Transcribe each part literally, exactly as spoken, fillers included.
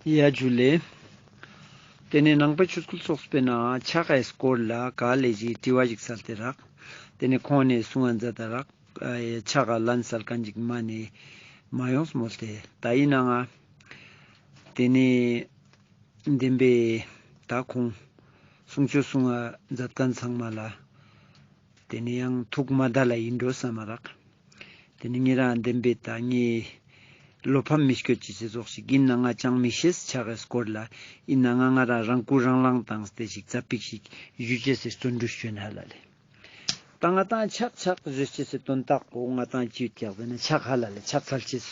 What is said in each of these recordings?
ཡ་ཇུ་ལེ། ཏེ་ནེ་ནང་པའི་ཆོས་སྐུལ་ཚོགས་པའི་ནང་ཕྱག་གི་སྐོར་ལ་ག་ལེ་ཞིག་དྲི་བ་ཞིག་སལ་ཏེ་རག། ཏེ་ནེ་ཁོང་ནེ་གསུང་ང་མཛད་ད་རག། ཨ་ཕྱག་ག་ལན་སལ་ཁན་ཞིག་མ་ནེ་མ་ཡོངས་མོལ་ཏེ། ད་ཨིན་ནའང་ཏེ་ནེ་བདེན་པའི་ད་ཁོང་གསུང་ཆོས་གསུང་ང་མཛད་ཁན་ཚང་མ་ལ་ཏེ་ནེ་ཡང་ཐུགས་མ་དད་ལ་ཨིན་འགྲོ་སམ་མ་རག། ཏེ་ནེ་ཉེ་རང་བདེན་པའི་ད་ངའི་བློ་ཕམ་མི་སྐྱོད་ཅེས་སི་ཟོག་ཞིག་ཨིན་ན་ང་ཅང་མི་ཤེས་ཕྱག་གི་སྐོར་ལ། ཨིན་ན་ང་ང་རང་རང་སྐུ་རང་ལངས་ཏང་སྟེ་ཞིག་ཙ་པིག་ཞིག་ཞུ་ཅེས་སི་བརྩོན་འགྲུས་ཅོ་ཨིན་ཧ་ལ་ལེ། ད་ང་ཏང་ཕྱག་ཕྱག་ཞུ་ཅེས་སི་དོན་དག་པོ་ང་ཏང་ཅི་ཡོད་ཀྱག་ཟེར་ན་ཕྱག་ཧ་ལ་ལེ་ཕྱག་འཚལ་ཅེས།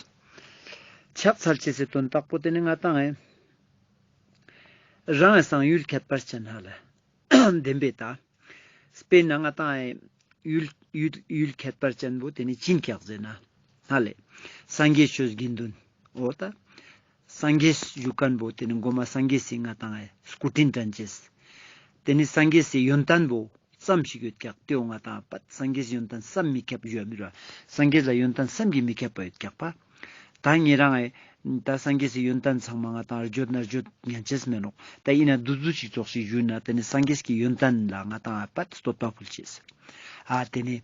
ཕྱག་འཚལ་ཅེས་སི་དོན་དག་པོ་ཏེ་ནེ་ང་ཏང་ཨེ་རང་ངི་སང་ཡུལ་ཁྱད་པར་ཅན་ཧ་ལ་བདེན་པའི་ད། དཔེར་ན་ང་ཏང་ཡུལ་ཡུལ་ཡུལ་ཁྱད་པར་ཅན་པོ་ཏེ་ནེ་ཅི་ཨིན་ཀྱག་ཟེར་ན། ཧ་ལེ། སངས་རྒྱས་ཆོས་དགེ་འདུན། འོ་ད། སངས་རྒྱས་བཞུགས་ཁན་པོ་ཏེ་ནེ་གོ་མ་སངས་རྒྱས་སི་ང་ཏང་སྐུ་དྲིན་དྲན་ཅེས། ཏེ་ནེ་སངས་རྒྱས་སི་ཡོན་ཏན་པོ་ཙམ་ཞིག་ཡོད་ཀྱག་ཏེའོ་ང་ཏང་པད་སངས་རྒྱས་སི་ཡོན་ཏན་བསམ་མི་ཁྱབ་ཞུ་ཡ་མི་རུ། སངས་རྒྱས་ལ་ཡོན་ཏན་བསམ་གྱིས་མི་ཁྱབ་པ་ཡོད་ཀྱག་པ། ད་ཉེ་རང་ཨེ་ད་སངས་རྒྱས་སི་ཡོན་ཏན་ཚང་མ་ང་ཏང་བརྗོད་ན་བརྗོད་ཉན་ཅེས་མེད་ནོག། ད་ཨིན་ན་དུ་དུ་ཞིག་ཙོགས་ཤིག་ཞུ་ན་ཏེ་ནེ་སངས་རྒྱས་ཀྱི་ཡོན་ཏན་ལ་ང་ཏང་ཨ་པད་བསྟོད་པ་ཕུལ་ཅེས། ཨ་ཏེ་ནེ་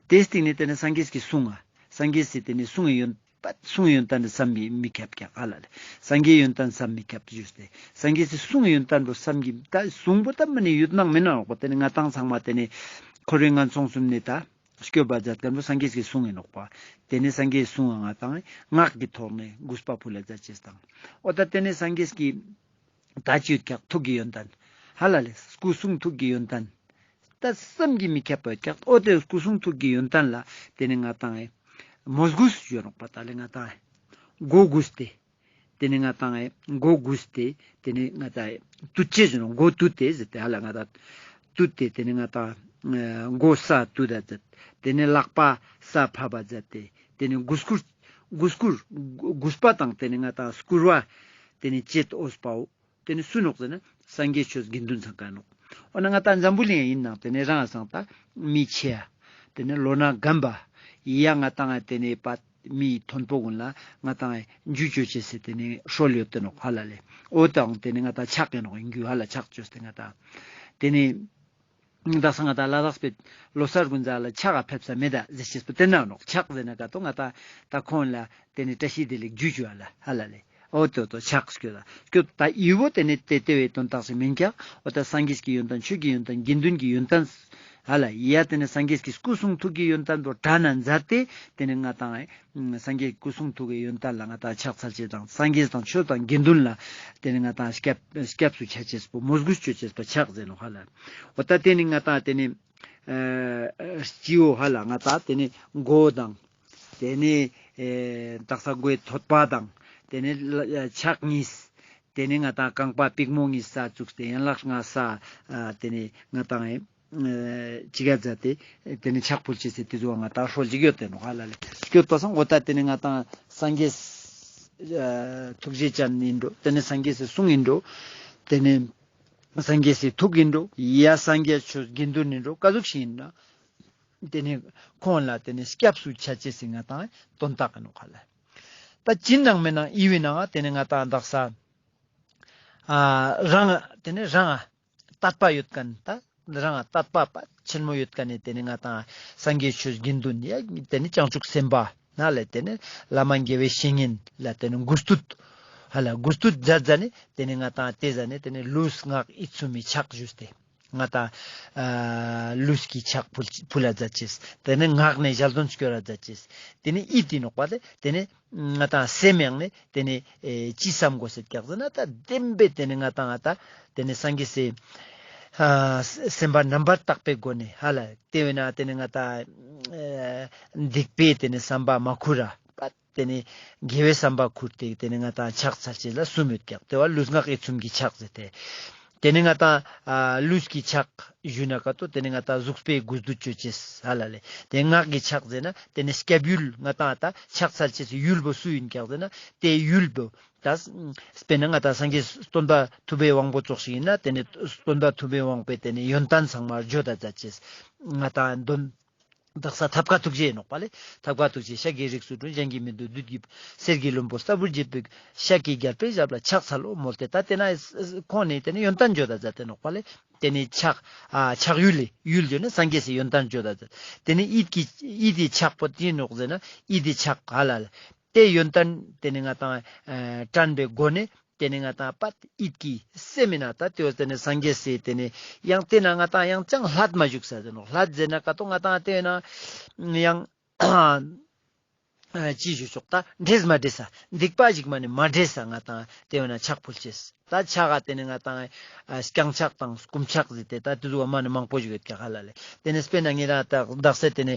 ཏེའི་སྟིང་ནེ་ཏེ་ནེ་སངས་རྒྱས་ཀྱི་གསུང་ང་སངས་རྒྱས་སི་ཏེ་ནེ་གསུང་ངི་ཡོན་པད་གསུང་ངི་ཡོན་ཏན་བསམ་མི་མི་ཁྱབ་ཀྱག་ཧ་ལ་ལེ། སངས་རྒྱས་ཡོན་ཏན་བསམ་མི་ཁྱབ་ཞུས་ཏེ། སངས་རྒྱས་སི་གསུང་ངི་ཡོན་ཏན་པོ་བསམ་གྱིས་ད་གསུང་པོ་ད་མ་ནེ་ཡོད་ནང་མེད་ནང་ནོག་པ། ཏེ་ནེ་ང་ཏང་ཚང་མ་ཏེ་ནེ་འཁོར་བའི་ངན་སོང་གསུམ་ནེ་ད་སྐྱོབ་པ་མཛད་ཁན་པོ་སངས་རྒྱས་ཀྱི་གསུང་ཨིན་ནོག་པ། ཏེ་ནེ་སངས་རྒྱས་གསུང་ང་ང་ཏང་ངག་གི་ཐོག་ནེ་གུས་པ་ཕུལ་ལ་མཛད་ཅེས་དང་། འོ་ད་ཏེ་ནེ་སངས་རྒྱས་ཀྱི་ད་ཅི་ཡོད་ཀྱག་ཐུགས་ཀྱི་ཡོན་ཏན། ཧ་ལ་ལེ་སྐུ་གསུང་ཐུགས་ཀྱི་ཡོན་ཏན། ད་བསམ་གྱིས་མི་ཁྱབ་པ་ཡོད་ཀྱག། འོ་ཏེ་སྐུ་གསུང་ཐུགས་ཀྱི་ཡོན་ཏན་ལ་ཏེ་ནེ་ང་ཏང་ཨེ་མོས་གུས་ཞུ་ནོག་པ། ད་ལེ་ང་ཏང་ཨེ་མགོ་གུས་ཏེ། ཏེ་ནེ་ང་ཏང་ཨེ་མགོ་གུས་ཏེ། ཏེ་ནེ་ང་ཏང་ཨེ་བཏུད་ཅེས་ཞུ་ནོག། མགོ་བཏུད་དེ་ཟེར་ཏེ་ཧ་ལ་ང་ཏང་བཏུད་དེ་ཏེ་ནེ་ང་ཏང་ཨེ་མགོ་ས་བཏུད་ད་མཛད། ཏེ་ནེ་ལག་པ་ས་ཕབ་པ་མཛད་དེ། ཏེ་ནེ་གུས་བཀུར་གུས་བཀུར་གུས་པ་དང་ཏེ་ནེ་ང་ཏང་བཀུར་བ་ཏེ་ནེ་ཅེས་འོས་པའོ། ཏེ་ནེ་སུ་ནོག་ཟེར་ན་སངས་རྒྱས་ཆོས་དགེ་འདུན་ཚང་ཀ་ནོག། འོ་ན་ང་ཏང་འཛམ་བུ་གླིང་ཨིན་ནང་ཏེ་ནེ་རང་སང་ད་མི་ཆེ་ཡ། ཏེ་ནེ་ལོ་ན་རྒན་པ་ཡ་ང་ཏང་ཏེ་ནེ་པ་མི་མཐོན་པོ་ཀུན་ལ་ང་ཏང་ཇུས་ཅོ་ཅེས་སི་ཏེ་ནེ་སྲོལ་ཡོད་དེ་ནོག་ཧ་ལ་ལེ། འོ་ཏང་ཏེ་ནེ་ང་ཏང་ཕྱག་ཨིན་ནོག་ཨིན་རྒྱུ་ཧ་ལ་ཕྱག་ཅོས་ཏེ་ང་ཏང་། ཏེ་ནེ་དག་ས་ང་ཏང་ལ་དྭགས་པའི་ལོ་གསར་ཀུན་ཛ་ལ་ཕྱག་ག་ཕེབས་ས་མེད་ད་ཟེར་ཅེས་པོ་ཏེ་ན་ནོག། ཕྱག་ཟེར་ན་ཀ་ཏོ་ང་ཏང་ད་ཁོང་ལ་ཏེ་ནེ་བཀྲ་ཤིས་བདེ་ལེགས་ཇུས་ཅོ་ཧ་ལ་ཧ་ལ་ལེ། འོ་ཏོ་ཏོ་ཕྱག་སྐྱོད་ད་སྐྱོད་ད་ཡི་བོ་ཏེ་ནེ་ཏེ་ཏེ་བའི་དོན་དག་ཞིག་མིན་ཀྱག། འོ་ད་སངས་རྒྱས་ཀྱི་ཡོན་ཏན་ཆོས་ཀྱི་ཡོན་ཏན་དགེ་འདུན་གྱི་ཡོན་ཏན་ཧ་ལ་ཡ་ཏེ་ནེ་སངས་རྒྱས་ཀྱི་སྐུ་གསུང་ཐུགས་ཀྱི་ཡོན་ཏན་པོ་དྲན་ན་མཛད་དེ་ཏེ་ནེ་ང་ཏང་ཨེ་སངས་རྒྱས་སྐུ་གསུང་ཐུགས་ཀྱི་ཡོན་ཏན་ལ་ང་ཏང་ཕྱག་འཚལ་ཅེས་དང་སངས་རྒྱས་དང་ཆོས་དང་དགེ་འདུན་ལ་ཏེ་ནེ་ང་ཏང་སྐྱབས་སྐྱབས་སུ་ཆ་ཅེས་པོ་མོས་གུས་ཅོ་ཅེས་པོ་ཕྱག་ཟེར་ནོག་ཧ་ལ། འོ་ད་ཏེ་ནེ་ང་ཏང་ཏེ་ནེ་ཨ་སྤྱི་བོ་ཧ་ལ་ང་ཏང་ཏེ་ནེ་མགོ་དང་ཏེ་ནེ་ཨེ་དག་ས་མགོའི་ཐོད་པ་དང་ཏེ་ནེ་ལ་ཕྱག་གཉིས་ཏེ་ནེ་ང་ཏང་རྐང་པ་པིག་མོ་གཉིས་ས་བཙུགས་ཏེ་ཡན་ལག་ལྔ་ས་ཨ་ཏེ་ནེ་ང་ཏང་ཨེ་ཨ་ཅི་ག་མཛད་དེ་ཏེ་ནེ་ཕྱག་ཕུལ་ཅེས་སི་ཏེ་ཟུག་ང་ཏང་སྲོལ་ཅིག་ཡོད་དེ་ནོག་ཧ་ལ་ལེ། སྐྱོད་པ་སང་འོ་ད་ཏེ་ནེ་ང་ཏང་སངས་རྒྱས་ཨ་ཐུགས་རྗེ་ཅན་ཨིན་འགྲོ། ཏེ་ནེ་སངས་རྒྱས་སི་གསུང་ཨིན་འགྲོ། ཏེ་ནེ་སངས་རྒྱས་སི་ཐུགས་ཨིན་འགྲོ། ཡ་སངས་རྒྱས་ཆོས་དགེ་འདུན་ཨིན་འགྲོ། ཀ་ཟུག་ཞིག་ཨིན་ན་ཏེ་ནེ་ཁོང་ལ་ཏེ་ནེ་སྐྱབས་སུ་ཆ་ཅེས་སི་ང་ཏང་དོན་དག་ཨིན་ནོག་ཧ་ལ། ད་ཅི་ནང་མེད་ནང་ཡི་བོའི་ནང་ཏེ་ནེ་ང་ཏང་དག་ས་ཨ་རང་ཏེ་ནེ་རང་དད་པ་ཡོད་ཁན་ད་རང་དད་པ་པ་ཆེན་མོ་ཡོད་ཁན་ནི་ཏེ་ནེ་ང་ཏང་སངས་རྒྱས་ཆོས་དགེ་འདུན་ཡ་ཏེ་ནེ་བྱང་ཆུབ་སེམས་དཔའ་ན་ལེ་ཏེ་ནེ་བླ་མ་དགེ་བའི་བཤེས་གཉེན་ལ་ཏེ་ནེ་གུས་བཏུད་ཧ་ལ་གུས་བཏུད་མཛད་ཟ་ནེ་ཏེ་ནེ་ང་ཏང་ཏེ་ཟ་ནེ་ཏེ་ནེ་ལུས་ངག་ཡིད་གསུམ་མི་ཕྱག་ཞུས་ཏེ་ང་ཏང་ཨ་ལུས་ཀྱི་ཕྱག་ཕུལ་ཕུལ་ལ་མཛད་ཅེས། ཏེ་ནེ་ངག་ནེ་ཞལ་འདོན་སྐྱོར་ར་མཛད་ཅེས། ཏེ་ནེ་ཡིད་ཏེ་ནོག་པ་ཏེ་ཏེ་ནེ་ང་ཏང་སེམས་ཡང་ནེ་ཏེ་ནེ་ཨེ་ཅི་བསམ་དགོས་ཟེར་ཀྱག་ཟེར་ན་ད་བདེན་པའི་ཏེ་ནེ་ང་ཏང་ང་ཏང་ཏེ་ནེ་སངས་རྒྱས་སི་ཨ་སེམས་པ་རྣམ་པར་དག་པའི་སྒོ་ནས་ཧ་ལ་ཏེ་བས་ན་ཏེ་ནེ་ང་ཏང་ཨེ་སྡིག་པའི་ཏེ་ནེ་བསམ་པ་མ་ཁུར་ར་པ་ཏེ་ནེ་དགེ་བའི་བསམ་པ་ཁུར་ཏེ་ཏེ་ནེ་ང་ཏང་ཕྱག་འཚལ་ཅེས་ལ་གསུམ་ཡོད་ཀྱག། ཏེ་བ་ལུས་ངག་ཡིད་གསུམ་གྱི་ཕྱག་ཟེར་ཏེ། ཏེ་ནེ་ང་ཏང་ཨ་ལུས་ཀྱི་ཕྱག་ཞུ་ན་ཀ་ཏོ་ཏེ་ནེ་ང་ཏང་གཟུགས་པོའི་གུས་འདུད་ཅོ་ཅེས་ཧ་ལ་ལེ། ཏེ་ངག་གི་ཕྱག་ཟེར་ན་ཏེ་ནེ་སྐྱབས་ཡུལ་ང་ཏང་ཨ་ད་ཕྱག་འཚལ་ཅེས་སི་ཡུལ་བོ་སུ་ཨིན་ཀྱག་ཟེར་ན་ཏེ་ཡུལ་བོ་ད་དཔེར་ན་ང་ཏང་སངས་རྒྱས་སྟོན་པ་ཐུབ་པའི་དབང་པོ་ཙོགས་ཤིག་ཨིན་ན་ཏེ་ནེ་སྟོན་པ་ཐུབ་པའི་དབང་པོའི་ཏེ་ནེ་ཡོན་ཏན་ཚང་མ་བརྗོད་ད་མཛད་ཅེས་ང་ཏང་འདོན་ དག་ས་ཐབས་མཁས་ཐུགས་རྗེ་ཡིན་ནོག་པ་ལེ། ཐབས་མཁས་ཐུགས་རྗེ་ཤཱཀྱའི་རིགས་སུ་འཁྲུངས། གཞན་གྱིས་མི་འདུལ་བདུད་ཀྱི་གསེར་གྱི་ལྷུན་པོ་ལྟ་བུར་བརྗིད་པའི་ཤཱཀྱའི་རྒྱལ་པོའི་ཞབས་ལ་ཕྱག་འཚལ་ལོ་མོལ་ཏེ། ད་དེ་ན་ཁོང་ནི་དེ་ནི་ཡོན་ཏན་བརྗོད་ད་མཛད་དེ་ནོག་པ་ལེ། དེ་ནི་ཕྱག་ཨ་ཕྱག་ཡུལ་ལེ། ཡུལ་བརྗོད་ན་སངས་རྒྱས་སི་ཡོན་ཏན་བརྗོད་ད་མཛད། དེ་ནི་ཡིད་ཀྱི་ཡིད་དི་ཕྱག་པོ་དེ་ནོག་ཟེར་ན་ཡིད་དི་ཕྱག་ཧ་ལ་ལེ། དེ་ཡོན་ཏན་དེ་ནི་ང་ཏང་ཨ་དྲན་པའི་སྒོ་ནས་དེ་ནི་ང་ཏང་པད་ཡིད་ཀྱི་སེམས་མིན་ན་ད་དེ་བོ་དེ་ནི་སངས་རྒྱས་སི་དེ་ནི་ཡང་དེ་ན་ང་ཏང་ཡང་ཅང་ལྷད་མ་བཞུགས་ས་ཟེར་ནོག་ལྷད་ཟེར་ན་ཀ་ཏོ་ང་ཏང་དེ་ན་ཡང་ཨ་ཅི་ཞུ་ཆོག་ད་འདྲེས་མ་འདྲེས་ས་སྡིག་པ་ཞིག་མ་ནི་མ་འདྲེས་ས་ང་ཏང་དེ་བོ་ན་ཕྱག་ཕུལ་ཅེས། ད་ཕྱག་ག་དེ་ནི་ང་ཏང་ཨ་རྐྱང་ཕྱག་དང་སྐུམ་ཕྱག་ཟེར་ཏེ་ད་དེ་ཟུག་མ་ནི་མང་པོ་ཞིག་ཡོད་ཀྱག་ཧ་ལ་ལེ། དེ་ནི་དཔེར་ན་ངེད་རང་ད་དག་ས་དེ་ནི་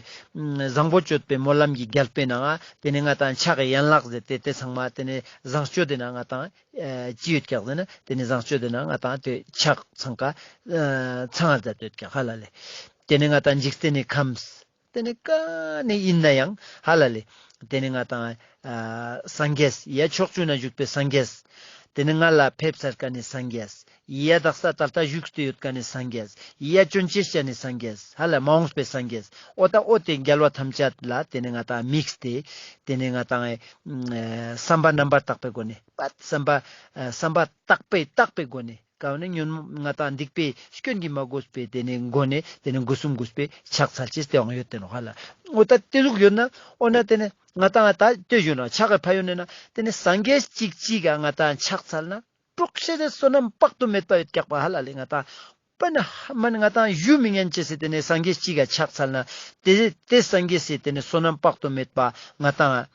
བཟང་པོ་སྤྱོད་པའི་སྨོན་ལམ་གྱི་རྒྱལ་པོའི་ནང་ང་དེ་ནི་ང་ཏང་ཕྱག་གི་ཡན་ལག་ཟེར་ཏེ་དེ་ཚང་མ་དེ་ནི་བཟང་སྤྱོད་དེ་ན་ང་ཏང་ཨ་ཅི་ཡོད་ཀྱག་ཟེར་ན་དེ་ནི་བཟང་སྤྱོད་དེ་ན་ང་ཏང་དེ་ཕྱག་ཚང་ཀ་ཨ་ཚང་ང་མཛད་ཡོད་ཀྱག་ཧ་ལ་ལེ། དེ་ནི་ང་ཏང་འཇིག་རྟེན་ནི་ཁམས། དེ་ནི་ཀ་ནི་ཡིན་ན་ཡང་ཧ་ལ་ལེ། དེ་ནི་ང་ཏང་ཨ་སངས་རྒྱས་ཡ་ཕྱོགས་བཅུ་ན་བཞུགས་པའི་སངས་རྒྱས། དེ་ནི་ང་ལ་ཕེབས་ཚར་ཀ་ནི་སངས་རྒྱས། ཡ་དག་ས་ད་ལྟ་བཞུགས་ཏེ་ཡོད་ཀ་ནི་སངས་རྒྱས། ཡ་བྱོན་ཅེས་ཀ་ནི་སངས་རྒྱས། ཧ་ལ་མ་འོངས་པའི་སངས་རྒྱས། འོ་ད་འོ་དེ་རྒྱལ་བ་ཐམས་ཅད་ལ་དེ་ནི་ང་ཏང་དམིགས་ཏེ་དེ་ནི་ང་ཏང་ཨ་བསམ་པ་རྣམ་པར་དག་པའི་སྒོ་ནས་པད་བསམ་པ་ཨ་བསམ་པ་དག་པའི་དག་པའི་སྒོ་ནས། ཀ་བོ་ནི་ཉོན་མོངས་ང་ཏང་སྡིག་པའི་སྐྱོན་གྱིས་མ་གོས་པའི་དེ་ནི་སྒོ་ནས་དེ་ནི་སྒོ་གསུམ་གུས་པའི་ཕྱག་འཚལ་ཅེས་དེ་ཡང་ཡོད་དེ་ནོག་ཧ་ལ། འོ་ད་དེ་ཟུག་ཡོད་ན་འོ་ན་དེ་ནི་ང་ཏང་ད་དེ་ཞུ་ན་ཕྱག་གི་ཕན་ཡོན་ནི་ན་དེ་ནི་སངས་རྒྱས་གཅིག་གཅིག་ག་ང་ཏང་ཕྱག་འཚལ་ན་དྲོགས་ཤེས་དེ་བསོད་ནམས་དཔག་ཏུ་མེད་པ་ཡོད་ཀྱག་པ་ཧ་ལ་ལེ། ང་ཏང་པ་ན་མ་ནི་ང་ཏང་ཞུ་མི་ཉན་ཅེས་སི་དེ་ནི་སངས་རྒྱས་གཅིག་ག་ཕྱག་འཚལ་ན་དེ་དེ་སངས་རྒྱས་སི་དེ་ནི་བསོད་ནམས་དཔག་ཏུ་མེད་པ་ང་ཏང་ཨ་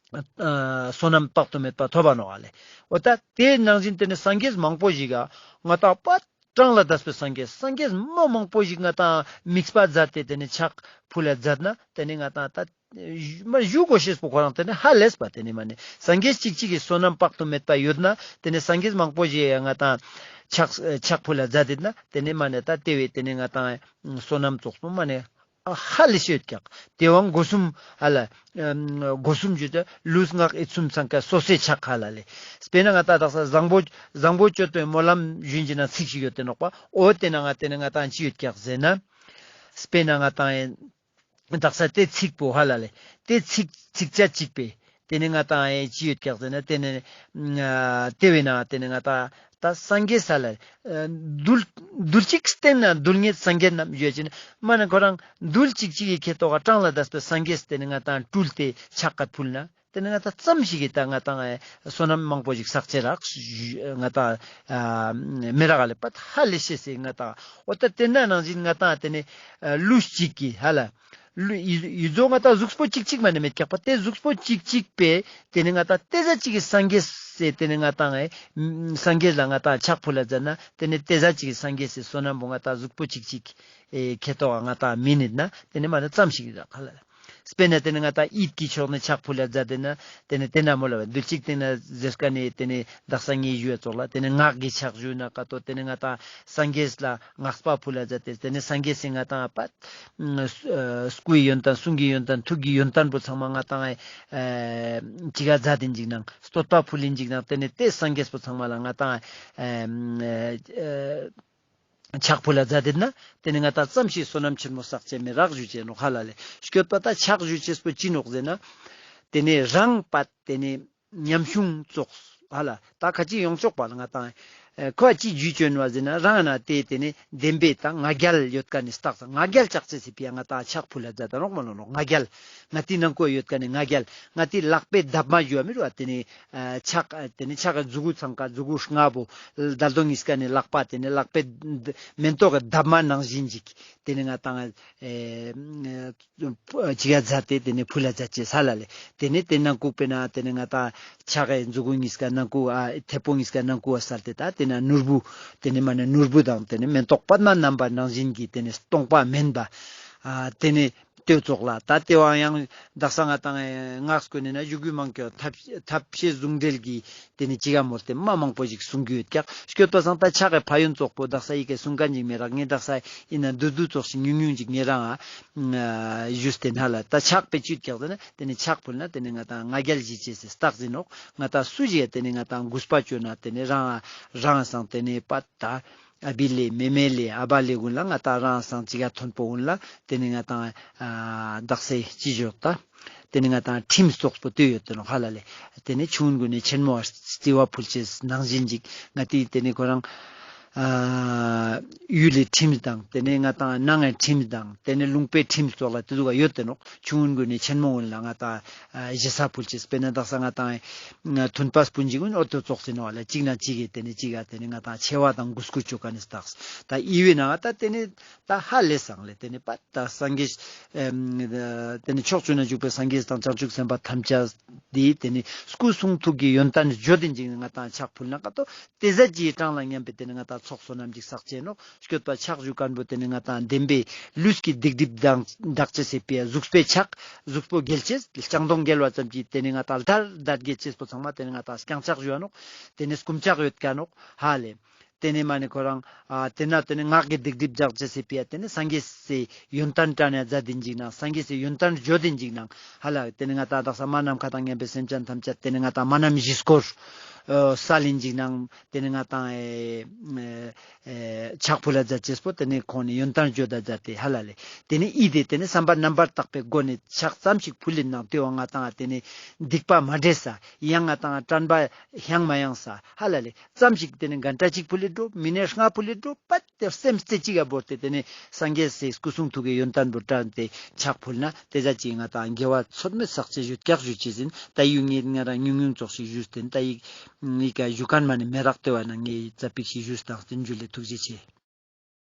བསོད་ནམས་དཔག་ཏུ་མེད་པ་ཐོབ་པ་ནོག་ཨ་ལེ། འོ་ད་དེ་ནང་བཞིན་དེ་ནི་སངས་རྒྱས་མང་པོ་ཞིག་ག་ང་ཏང་པ་གྲངས་ལས་འདས་པའི་སངས་རྒྱས་སངས་རྒྱས་མ་མང་པོ་ཞིག་ང་ཏང་དམིགས་པ་མཛད་དེ་དེ་ནི་ཕྱག་ཕུལ་ལ་མཛད་ན་དེ་ནི་ང་ཏང་ད་མ་ཞུ་དགོས་ཤེས་པོ་ཁོ་རང་དེ་ནི་ཧ་ལས་པ། དེ་ནི་མ་ནི་སངས་རྒྱས་གཅིག་གཅིག་གི་བསོད་ནམས་དཔག་ཏུ་མེད་པ་ཡོད་ན་དེ་ནི་སངས་རྒྱས་མང་པོ་ཞིག་ང་ཏང་ཕྱག་ཕྱག་ཕུལ་ལ་མཛད་དེ་ན་དེ་ནི་མ་ནི་ད་དེ་བས་དེ་ནི་ང་ཏང་བསོད་ནམས་ཙོགས་པོ་མ་ནི་ཧ་ལས་ཤེས་ཀྱག། དེ་བོ་སྒོ་གསུམ་ཧ་ལ། སྒོ་གསུམ་ཞུ་ཏེ་ལུས་ངག་ཡིད་གསུམ་ཚང་ཀ་སོ་སོའི་ཕྱག་ཧ་ལ་ལེ། དཔེར་ན་ང་ཏང་དག་ས་བཟང་པོ་བཟང་པོ་སྤྱོད་པའི་སྨོན་ལམ་ཞུན་གྱི་ན་ཚིག་ཞིག་ཡོད་དེ་ནོག་པ། འོ་དེ་ན་ང་དེ་ནི་ང་ཏང་ཅི་ཡོད་ཀྱག་ཟེར་ན། དཔེར་ན་ང་ཏང་དག་ས་དེ་ཚིག་པོ་ཧ་ལ་ལེ། དེ་ཚིག་ཚིགས་བཅད་གཅིག་པས། དེ་ནི་ང་ཏང་ཨེ་ཅི་ཡོད་ཀྱག་ཟེར་ན་དེ་ནི་ཨ་དེ་བས་ན་དེ་ནི་ང་ཏང་ད་སངས་རྒྱས་ས་ལ་ཨ་རྡུལ་རྡུལ་གཅིག་སྟེང་ན་རྡུལ་སྙེད་སངས་རྒྱས་རྣམས་ཡོད་ཅེ་ན་མ་ནི་ཁོ་རང་རྡུལ་གཅིག་གཅིག་གི་ཁེ་ཏོག་ག་གྲངས་ལས་འདས་པའི་སངས་རྒྱས་དེ་ནི་ང་ཏང་སྤྲུལ་ཏེ་ཕྱག་ག་ཕུལ་ན་དེ་ནི་ང་ཏང་ཙམ་ཞིག་གི་ད་ང་ཏང་ཨེ་བསོད་ནམས་མང་པོ་ཞིག་བསགས་ཅེས་རག་ང་ཏང་ཨ་མི་རག་ལེ་པ་ཧ་ལས་ཤེས་སི་ང་ཏང་འོ་ད་དེ་ན་ནང་བཞིན་ང་ཏང་དེ་ནི་ཨ་ལུས་གཅིག་གི་ཧ་ལ། ལུ་ཡུལ་ཡུལ་ཟོ་ང་ཏང་གཟུགས་པོ་གཅིག་གཅིག་མ་ནི་མེད་ཀྱག་པ། དེ་གཟུགས་པོ་གཅིག་གཅིག་པས་དེ་ནི་ང་ཏང་ཏེ་ཟ་གཅིག་གི་སངས་རྒྱས་སི་དེ་ནི་ང་ཏང་ཨེ་སངས་རྒྱས་ལ་ང་ཏང་ཕྱག་ཕུལ་ལ་མཛད་ན་དེ་ནི་ཏེ་ཟ་གཅིག་གི་སངས་རྒྱས་སི་བསོད་ནམས་པོ་ང་ཏང་གཟུགས་པོ་གཅིག་གཅིག་ཨེ་ཁེ་ཏོག་ག་ང་ཏང་མི་ནི་ན་དེ་ནི་མ་ནི་ཙམ་ཞིག་རག་ཧ་ལ་ལེ། དཔེར་ན་དེ་ནི་ང་ཏང་ཡིད་ཀྱི་ཕྱོགས་ནས་ཕྱག་ཕུལ་ལ་མཛད་དེ་ན་དེ་ནི་དེ་ན་མོལ་ལ་བ་རྡུལ་གཅིག་སྟེང་ན་ཟེར་ཀ་ནི་དེ་ནི་དག་ས་ངའི་ཞུ་བ་ཙོགས་ལ་དེ་ནི་ངག་གི་ཕྱག་ཞུ་ན་ཀ་ཏོ་དེ་ནི་ང་ཏང་སངས་རྒྱས་ལ་བསྔགས་པ་ཕུལ་ལ་མཛད་དེ་དེ་ནི་སངས་རྒྱས་སི་ང་ཏང་པ་སྐུའི་ཡོན་ཏན་གསུང་གི་ཡོན་ཏན་ཐུགས་ཀྱི་ཡོན་ཏན་པོ་ཚང་མ་ང་ཏང་ཨེ་ཅི་ག་མཛད་དེ་འཇིག་ནང་བསྟོད་པ་ཕུལ་ལིན་འཇིག་ནང་དེ་ནི་དེ་སངས་རྒྱས་པོ་ཚང་མ་ལ་ང་ཏང་ཨེ་ཕྱག་ཕུལ་ལ་མཛད་དེ་ན་དེ་ནི་ང་ཏང་ཙམ་ཞིག་བསོད་ནམས་ཆེན་མོ་བསགས་ཅེས་མི་རག་ཞུ་ཅེས་ནོག་ཧ་ལ་ལེ། སྐྱོད་པ་ད་ཕྱག་ཞུ་ཅེས་པོ་ཅི་ནོག་ཟེར་ན་དེ་ནི་རང་པ་དེ་ནི་ཉམ་ཆུང་ཙོགས་ཧ་ལ་ད་ཁ་ཅིག་ཡོང་ཆོག་པ་ལ་ང་ཏང་ཨེ་ཁོ་ཅི་ཇུས་ཅོ་ན་བ་ཟེར་ན་རང་ན་དེ་དེ་ནི་བདེན་པའི་ད་ང་རྒྱལ་ཡོད་ཀ་ནི་སྟག་ས་ང་རྒྱལ་ཆགས་ཚེ་སི་ཕི་ཡ་ང་ཏང་ཕྱག་ཕུལ་ལ་མཛད་ད་ནོག་མ་ནོག་ནོག་ང་རྒྱལ་ང་ཏི་ནང་ཀོ་ཡོད་ཀ་ནི་ང་རྒྱལ་ང་ཏི་ལག་པའི་འདབ་མ་ཞུ་བ་མི་རུ་བ་དེ་ནི་ཨ་ཕྱག་དེ་ནི་ཕྱག་གི་མཛུ་གུ་ཚང་ཀ་མཛུ་གུ་ལྔ་པོ་དལ་དོ་ཉིས་ཀ་ནི་ལག་པ་དེ་ནི་ལག་པའི་མེན་ཏོག་གི་འདབ་མ་ནང་བཞིན་ཅིག་དེ་ནི་ང་ཏང་ཨེ་ཅི་ག་མཛད་དེ་དེ་ནི་ཕུལ་ལ་མཛད་ཅེས་ཧ་ལ་ལེ། དེ་ནི་དེ་ནང་ཀུག་པེ་ན་དེ་ནི་ང་ཏང་ཕྱག་གི་མཛུ་གུ་ཉིས་ཀ་ནང་ཀུག་ཨ་ཐེ་པོ་ཉིས་ཀ་ནང་ཀུག་ཨ་སལ་ཏེ་ད་དེ་ན་ནོར་བུ་དེ་ནི་མ་ནི་ནོར་བུ་དང་དེ་ནི་མེན་ཏོག་པདྨ་བསྣམས་པ་ནང་བཞིན་གྱི་དེ་ནི་སྟོང་པ་མེན་པ་ཨ་དེ་ནི་ལྟོས་ཙོགས་ལ་ད་དེ་བ་ཡང་དག་ས་ང་ཏང་ངག་སྐུ་ནི་ན་ཞུ་གུ་མང་ཀྱོ་ཐབས་ཤེས་ཟུང་འབྲེལ་གྱི་དེ་ནི་ཅི་ག་མོལ་ཏེ་མ་མང་པོ་ཞིག་གསུང་གི་ཡོད་ཀྱག། སྐྱོད་པ་སང་ད་ཕྱག་གི་ཕན་ཡོན་ཙོགས་པོ་དག་ས་ཡི་གེ་གསུང་མཁན་ཅིག་མེད་རག། ངས་དག་ས་ཡིན་ན་བསྡུས་བསྡུས་ཙོགས་ཤིག་ཉུང་ཉུང་ཅིག་ངེད་རང་ཨ་ཞུས་ཏེ་ན་ལ་ད་ཕྱག་དཔེ་ཅིག་ཀྱག་ཟེར་ན་དེ་ནི་ཕྱག་ཕུལ་ན་དེ་ནི་ང་ཏང་ང་རྒྱལ་ཞི་ཅེས་སི་རྟགས་ཡིན་ནོག། ང་ཏང་སུ་ཞིག་དེ་ནི་ང་ཏང་གུས་པ་བཅོས་ན་དེ་ནི་རང་ཨ་རང་སང་དེ་ནི་པ་ད་ ཨ་བི་ལེ་མེ་མེ་ལེ་ཨ་བ་ལེ་གུན་ལ་ང་ཏང་རང་སང་ཅིག་ག་མཐོན་པོ་གུན་ལ་ཏེ་ནེ་ང་ཏང་ཨ་དག་ས་ཅི་ཞུ་ད། ཏེ་ནེ་ང་ཏང་ཁྲིམས་ཙོགས་པོ་ཏེ་ཡོད་དེ་ནོག་ཧ་ལ་ལེ། ཏེ་ནེ་ཆུང་གུན་ནི་ཆེན་མོ་བ་རྩི་བ་ཕུལ་ཅེས་ནང་བཞིན་ཅིག་ང་ཏི་ཏེ་ནེ་ཁོ་རང་ཨ་ཡུལ་ལི་ཁྲིམས་དང་ཏེ་ནེ་ང་ཏང་ནང་ངི་ཁྲིམས་དང་ཏེ་ནེ་ལུང་པའི་ཁྲིམས་ཙོགས་ལ་ཏེ་ཟུག་ག་ཡོད་དེ་ནོག་ཆུང་གུན་ནི་ཆེན་མོ་གུན་ལ་ང་ཏང་ཨ་ཞེ་ས་ཕུལ་ཅེས། དཔེར་ན་དག་ས་ང་ཏང་མཐུན་པ་སྤུན་ཅིག་གུན་འོ་ཏོ་ཙོགས་ཟེར་ནོག་ལེ། ཅིག་ན་ཅིག་གི་ཏེ་ནེ་ཅིག་ག་ཏེ་ནེ་ང་ཏང་ཆེ་བ་དང་གུས་བཀུར་ཅོ་ཁན་ནི་རྟགས། ད་ཨི་བེ་ནང་ང་ད་ཏེ་ནེ་ད་ཧ་ལས་སང་ལེ། ཏེ་ནེ་པ་ད་སངས་རྒྱས་ཨེམ་ཏེ་ནེ་ཕྱོགས་བཅུ་ན་བཞུགས་པའི་སངས་རྒྱས་དང་བྱང་ཆུབ་སེམས་དཔའ་ཐམས་ཅད་དེ་ཏེ་ནེ་སྐུ་གསུང་ཐུགས་ཀྱི་ཡོན་ཏན་བརྗོད་དེ་ཅིག་ང་ཏང་ཕྱག་ཕུལ་ན་ཀ་ཏོ་ཏེ་ཟ་ཅིག་གྲངས་ལ་མཉམ་པའི་ཏེ་ནེ་ང་ཏང་ཚོགས་བསོད་ནམས་ཅིག་བསགས་ཅེས་ནོག་སྐྱོད་པ་ཕྱག་ཞུ་ཁན་བོ་ཏེ་ནེ་ང་ཏང་བདེན་པའི་ལུས་ཀྱི་སྡིག་སྒྲིབ་དང་འདག་ཅེས་སི་ཕི་ཡ་གཟུགས་པོའི་ཕྱག་གཟུགས་པོ་འགེལ་ཅེས་ལྕང་སྡོང་འགེལ་བ་ཙམ་གྱིས་ཏེ་ནེ་ང་ཏང་ལྡར་ལྡར་འགེལ་ཅེས་པོ་ཚང་མ་ཏེ་ནེ་ང་ཏང་རྐྱང་ཕྱག་ཞུ་བ་ནོག་ཏེ་ནེ་སྐུམ་ཕྱག་ཡོད་ཀ་ནོག་ཧ་ལེ། ཏེ་ནེ་མ་ནེ་ཁོ་རང་ཨ་ཏེ་ན་ཏེ་ནེ་ངག་གི་སྡིག་སྒྲིབ་འདག་ཅེས་སི་ཕི་ཡ་ཏེ་ནེ་སངས་རྒྱས་སི་ཡོན་ཏན་བཀྲ་ནས་མཛད་དེ་ཅིག་ནང་སངས་རྒྱས་སི་ཡོན་ཏན་བརྗོད་དེ་ཅིག་ནང་ཧ་ལ་ཏེ་ནེ་ང་ཏང་དག་ས་མ་ནམ་མཁའ་དང་མཉམ་པའི་སེམས་ཅན་ཐམས་ཅད་ཏེ་ནེ་ང་ཏང་མ་ནམ་བཞི་སྐོར་ཨ་སལ་ལིན་ཅིག་ནང་ཏེ་ནེ་ང་ཏང་ཨེ་ཨེ་ཕྱག་ཕུལ་ལ་མཛད་ཅེས་པོ་ཏེ་ནེ་ཁོང་ནི་ཡོན་ཏན་བརྗོད་ད་མཛད་དེ་ཧ་ལ་ལེ། ཏེ་ནེ་ཨི་དེ་ཏེ་ནེ་བསམ་པ་རྣམ་པར་དག་པའི་སྒོ་ནས་ཕྱག་ཙམ་ཞིག་ཕུལ་ལིན་ནང་ཏེ་བ་ང་ཏང་ཏེ་ནེ་སྡིག་པ་མ་འདྲེས་ས་ཡང་ང་ཏང་དྲན་པ་ཡང་མ་ཡང་ས་ཧ་ལ་ལེ། ཙམ་ཞིག་ཏེ་ནེ་གན་ཊ་ཅིག་ཕུལ་ལེ་འགྲོ། མི་ནེ་ལྔ་ཕུལ་ལེ་འགྲོ། པད་དེ་སེམས་རྩེ་གཅིག་ག་བོར་ཏེ་ཏེ་ནེ་སངས་རྒྱས་སི་སྐུ་གསུང་ཐུགས་ཀྱི་ཡོན་ཏན་པོ་དྲན་ཏེ་ཕྱག་ཕུལ་ན་ཏེ་ཟ་ཅིག་ང་ཏང་དགེ་བ་ཚོད་མེད་བསགས་ཅེས་ཞུ་ཀྱག་ཞུ་ཅེས་ཨིན། ད་ཡུལ་ངེད་ང་རང་ཉུང་ཉུང་ཙོགས་ཤིག་ཞུས་ཏེ་ད་ཡིག་ཡིག་ག་ཞུ་ཁན་མ་ནེ་མེ་རག་ཏེ་བ་ན་ངེ་ཙ་པིག་ཤིག་ཞུས་ཏང་སྟེ་འཇུ་ལེ། ཐུགས་རྗེ་ཆེ།